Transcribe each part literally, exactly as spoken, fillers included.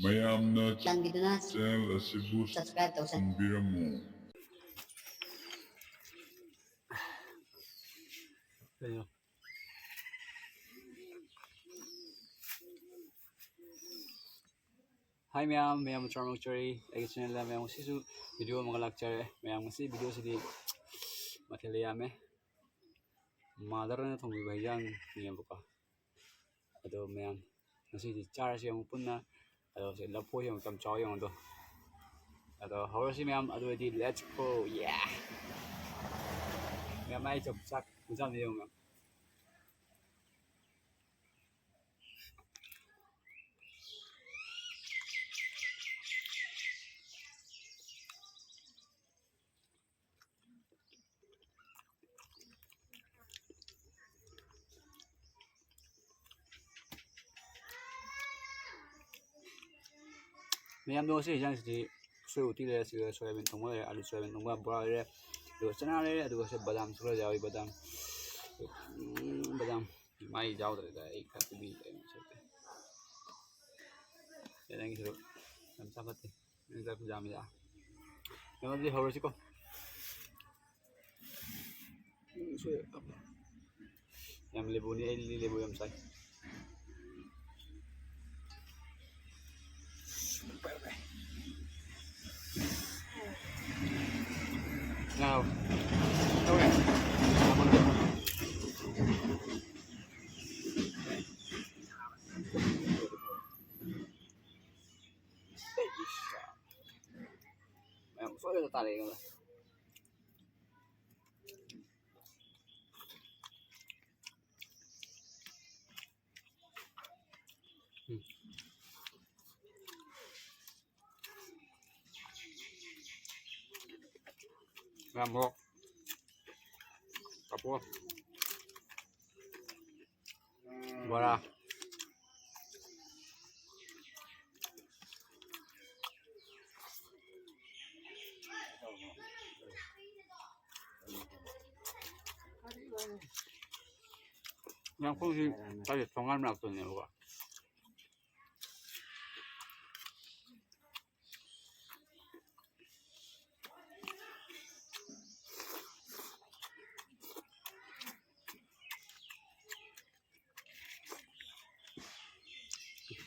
ꯃꯌꯥꯝꯅ ꯆꯥꯟꯕꯤꯗꯨꯅ channel ꯑꯁꯤꯕꯨ subscribe ꯇꯧꯁꯟꯕꯤꯔꯝꯃꯨ꯫ ꯀꯩꯅꯣ? ꯍꯥꯏ ꯃꯌꯥꯝ, ꯃꯌꯥꯝ ꯆꯥꯔꯃꯛꯆꯔꯤ ꯑꯩꯒꯤ channelꯗ꯫ ꯃꯌꯥꯝ ꯉꯁꯤꯁꯨ video ꯑꯃꯒ ꯂꯥꯛꯆꯔꯦ꯫ ꯃꯌꯥꯝ ꯉꯁꯤ videoꯁꯤꯗꯤ ꯃꯊꯦꯜ ꯌꯥꯝꯃꯦ꯫ Motherꯅ ꯊꯣꯡꯕꯤꯕ ꯍꯩꯖꯥꯡꯅꯦꯕꯀꯣ꯫ ꯑꯗꯣ ꯃꯌꯥꯝ ꯉꯁꯤꯗꯤ ꯆꯥꯔꯁꯤ ꯑꯃꯨꯛ ꯄꯨꯟꯅ꯫ ꯑꯗꯣ ꯁꯤ ꯂꯐꯣꯏ ꯌꯦꯡꯉꯣ, ꯀꯌꯥꯝ ꯆꯥꯎ ꯌꯦꯡꯉꯣ ꯑꯗꯣ꯫ ꯑꯗꯣ ꯍꯧꯔꯁꯤ ꯃꯌꯥꯝ, ꯑꯗꯨ ꯑꯣꯏꯔꯗꯤ let's go, yeah! ꯃꯌꯥꯝ ꯑꯩ ꯆꯥꯛ, ꯆꯥꯛ ꯈꯨꯆꯥꯝꯁꯦ ꯌꯦꯡꯉꯣ ꯃꯌꯥꯝ꯫ ꯃꯌꯥꯝꯗꯣ ꯉꯁꯤ ꯍꯤꯟꯖꯥꯡꯁꯤꯗꯤ ꯎꯁꯣꯏ ꯎꯇꯤ ꯂꯩꯔꯦ, ꯁꯤꯗ ꯁꯣꯌꯥꯕꯤꯟ ꯊꯣꯡꯕ ꯂꯩꯔꯦ, ꯑꯥꯂꯨ ꯁꯣꯌꯥꯕꯤꯟ ꯊꯣꯡꯕ, ꯕꯣꯔꯥ ꯂꯩꯔꯦ, ꯑꯗꯨꯒ ꯆꯅꯥ ꯂꯩꯔꯦ, ꯑꯗꯨꯒ ꯁꯤ ꯕꯗꯥꯝꯁꯨ ꯈꯔ ꯌꯥꯎꯏ, ꯕꯗꯥꯝ꯫ ꯎꯝ, ꯕꯗꯥꯝ꯫ ꯃꯥꯏ ꯌꯥꯎꯗ꯭ꯔꯦꯗ, ꯑꯩ ꯈꯔ ꯄꯤꯕꯤꯒꯦ, ꯑꯩ ꯃꯁꯛꯇ꯫ ꯁꯦ, ꯅꯪꯒꯤꯁꯨ ꯌꯥꯝ ꯆꯥ ꯐꯠꯇꯦ꯫ ꯅꯪ ꯆꯥꯛ ꯈꯨꯆꯥ ꯑꯃ ꯆꯥ꯫ ꯀꯩꯅꯣꯗꯤ ꯍꯧꯔꯁꯤꯀꯣ꯫ ꯎꯝ, ꯁꯣꯏ-, ꯌꯥꯝ ꯂꯦꯕꯨꯅꯤ, ꯑꯩ ꯂꯦꯕꯨ ꯌꯥꯝ ꯆꯥꯏ꯫ ꯉꯥꯎ꯫ ꯇꯧꯔꯦ꯫ ꯃꯌꯥꯝ ꯁꯣꯏꯗꯅ ꯇꯥꯔꯛꯑꯦ꯫ ꯎꯝ꯫ ꯃꯌꯥꯝ ꯃꯣꯔꯣꯛ꯫ ꯀꯥꯞꯄꯣ꯫ ꯕꯣꯔꯥ꯫ ꯌꯥꯡꯈꯣꯡꯁꯤ ꯀꯔꯤ ꯊꯣꯡꯒꯥꯟ ꯃꯅꯥꯛꯇꯅꯦꯕꯀꯣ꯫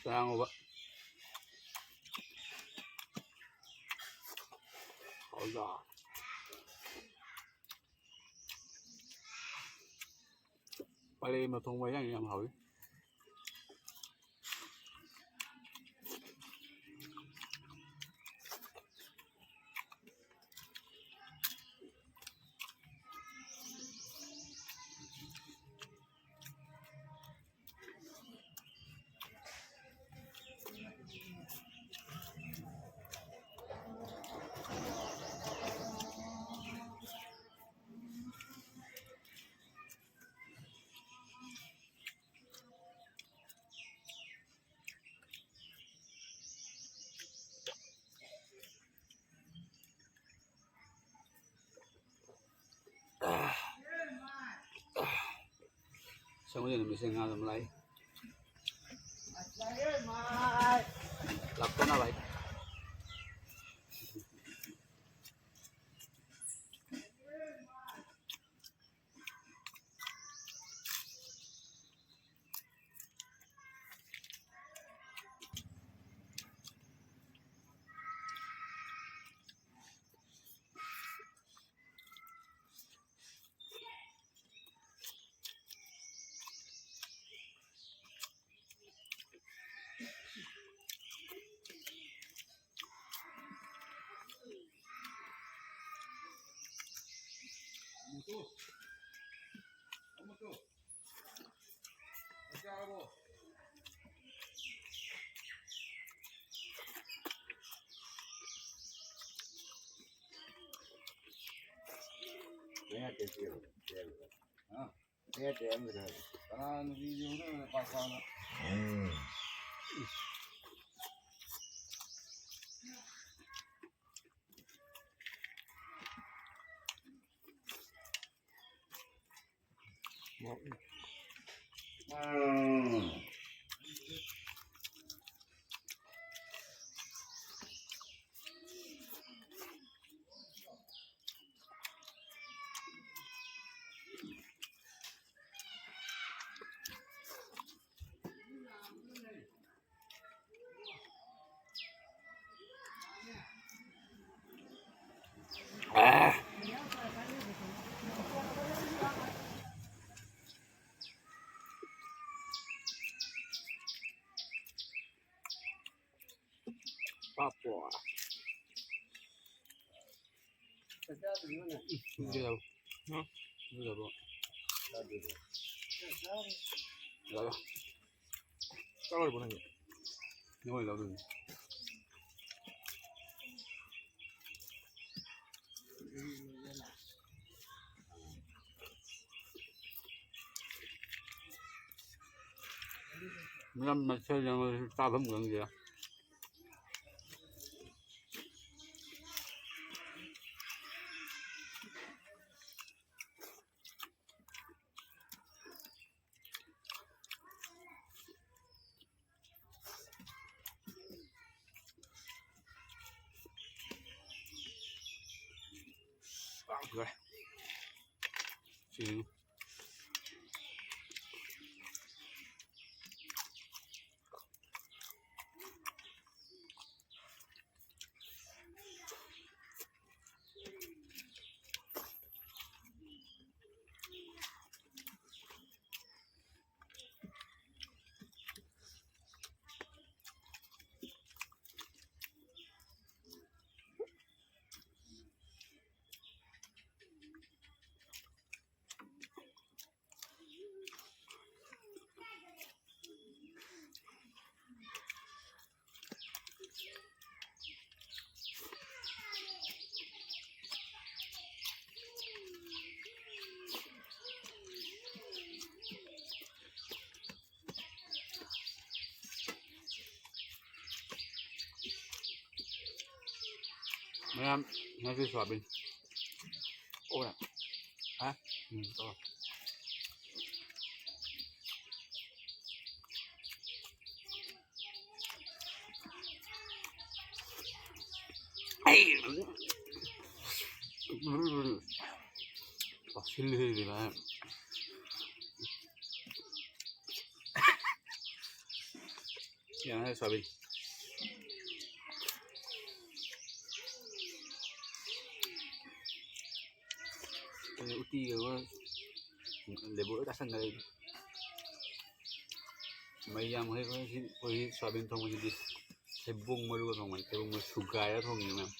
ꯇꯥꯡꯉꯨꯕ꯫ ꯍꯥꯎꯗ꯫ ꯄꯔꯦꯡꯅ ꯊꯣꯡꯕ ꯍꯦꯟꯖꯥꯡ ꯌꯥꯝ ꯍꯥꯎꯏ꯫ ꯁꯒꯣꯜꯁꯦꯟ ꯅꯨꯃꯤꯠꯁꯦ ꯉꯥ ꯑꯗꯨꯝ ꯂꯥꯛꯏ꯫ ꯂꯥꯛꯇꯅ ꯚꯥꯏ꯫ ꯎꯝ꯫ ꯄꯥꯞꯄꯣ꯫ ꯎꯝ, ꯌꯥꯔꯕꯣ? ꯎꯝ, ꯌꯥꯔꯕꯣ? ꯌꯥꯔꯦ꯫ ꯆꯥꯔꯣꯏꯗ꯭ꯔꯣ ꯅꯪꯗꯤ? ꯅꯪ ꯑꯣꯏꯅ ꯂꯧꯗꯣꯏꯅꯤ꯫ ꯃꯌꯥꯝ ꯃꯊꯦꯜ ꯌꯦꯡꯕꯗꯁꯨ ꯆꯥꯐꯝ ꯈꯪꯗꯦ꯫ ꯁꯤꯅꯤ꯫ ꯃꯌꯥꯝ, ꯉꯁꯤ ꯁꯣꯌꯥꯕꯤꯟ꯫ ꯑꯣ, ꯍꯥ? ꯎꯝ, ꯑꯣ꯫ ꯑꯩ, ꯎꯝ꯫ ꯄꯥꯛꯁꯤꯜꯂꯤꯍꯦ ꯁꯤꯗꯤ ꯚꯥꯏ꯫ ꯌꯥꯔꯦ ꯁꯣꯌꯥꯕꯤꯟ꯫ ꯎꯇꯤꯒ ꯂꯦꯕꯨ ꯂꯣꯏ ꯆꯥꯁꯟꯈ꯭ꯔꯦ ꯑꯩꯗꯤ꯫ ꯃꯩ ꯌꯥꯝ ꯍꯩ ꯑꯩꯈꯣꯏ ꯁꯤ, ꯑꯩꯈꯣꯏꯒꯤ ꯁꯣꯌꯥꯕꯤꯟ ꯊꯣꯡꯕꯁꯤꯗꯤ꯫ ꯊꯩꯕꯣꯡ ꯃꯔꯨꯒ ꯊꯣꯡꯕꯅꯤ꯫ ꯊꯩꯕꯣꯡ ꯃꯔꯨ ꯁꯨꯒꯥꯏꯔ ꯊꯣꯡꯉꯤꯅꯦ, ꯃꯌꯥꯝ꯫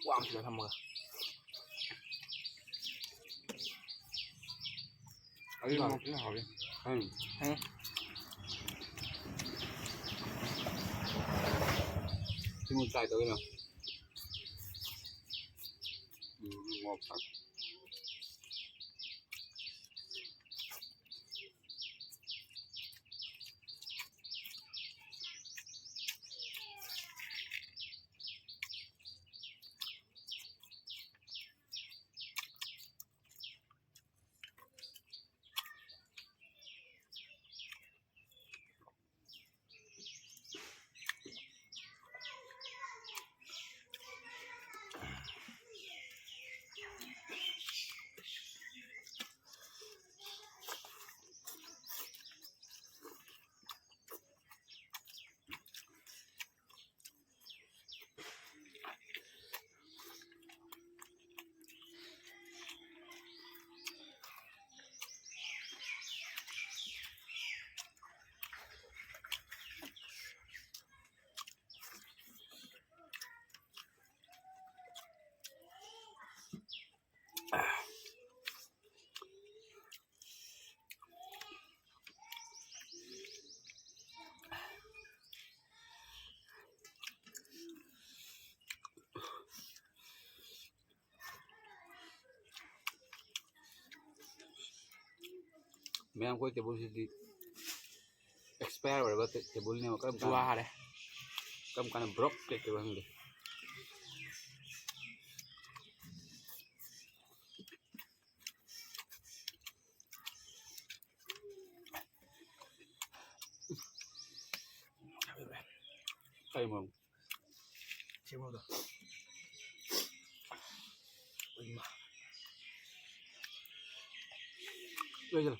ꯋꯥ ꯑꯃ ꯁꯤꯜꯂ ꯊꯝꯃꯒ꯫ ꯑꯗꯨ ꯍꯥꯎꯋꯦ꯫ ꯍꯥꯎꯋꯦ꯫ ꯎꯝ꯫ ꯎꯝ꯫ ꯁꯤꯃ try ꯇꯧꯒꯦ ꯅꯪ꯫ ꯎꯝ, ꯃꯣꯔꯣꯛ ꯁꯥꯏ꯫ ꯃꯌꯥꯝ, ꯑꯩꯈꯣꯏ ꯇꯦꯕꯜꯁꯤꯗꯤ expire ꯑꯣꯏꯔꯕ ꯇꯦ-, ꯇꯦꯕꯜꯅꯦꯕ꯫ ꯀꯔꯝ ꯀꯥꯟꯗ, ꯖꯨꯋꯥ ꯍꯥꯔꯦ꯫ ꯀꯔꯝ ꯀꯥꯟꯗ broke ꯆꯠꯀꯦꯕ ꯈꯪꯗꯦ꯫ ꯀꯔꯤ ꯃꯔꯝ? ꯁꯤ ꯃꯔꯝꯗꯣ꯫ ꯏꯃꯥ꯫ ꯂꯣꯏꯁꯤꯜꯂꯣ꯫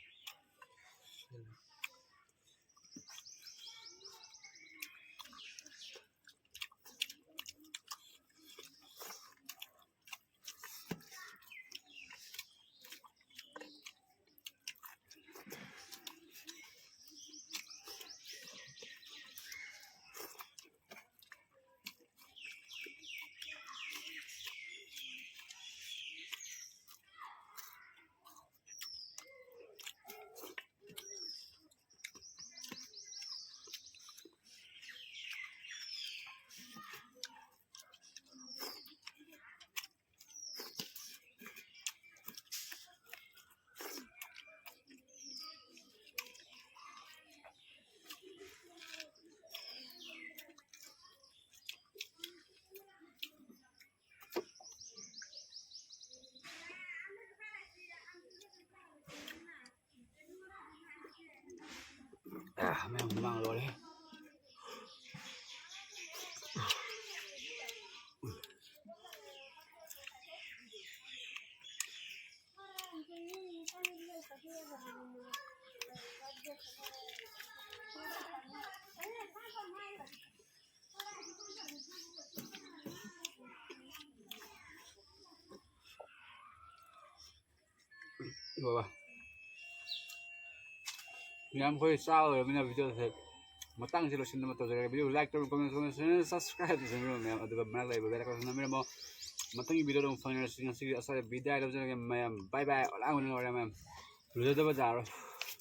ꯃꯌꯥꯝ ꯍꯨꯃꯥꯡ ꯂꯣꯏꯔꯦ꯫ ꯕꯕꯥ, ꯃꯌꯥꯝ ꯑꯩꯈꯣꯏ ꯆꯥꯕ ꯂꯣꯏꯔꯕꯅꯤꯅ videoꯁꯦ ꯃꯇꯥꯡꯁꯤ ꯂꯣꯏꯁꯤꯟꯅꯕ ꯇꯧꯖꯔꯒꯦ꯫ Video like ꯇꯧꯕꯤꯌꯨ, comment ꯇꯧꯕꯤꯌꯨ, channel subscribe ꯇꯧꯁꯤꯟꯕꯤꯌꯨ ꯃꯌꯥꯝ, ꯑꯗꯨꯒ ꯃꯅꯥꯛ ꯂꯩꯕ bell icon ꯅꯝꯕꯤꯔꯝꯃꯣ꯫ ꯃꯊꯪꯒꯤ videoꯗ ꯑꯃꯨꯛ ꯐꯪꯅꯔꯁꯤ꯫ ꯉꯁꯤꯒꯤ ꯑꯁ꯭ꯋꯥꯏꯗ ꯕꯤꯗꯥꯏ ꯂꯧꯖꯔꯒꯦ ꯃꯌꯥꯝ꯫ Bye bye꯫ ꯑꯣꯂꯥꯡ ꯑꯣꯏꯅ ꯂꯣꯏꯔꯦ ꯃꯌꯥꯝ꯫ ꯂꯨꯖꯗꯕ ꯌꯥꯔꯣꯏ꯫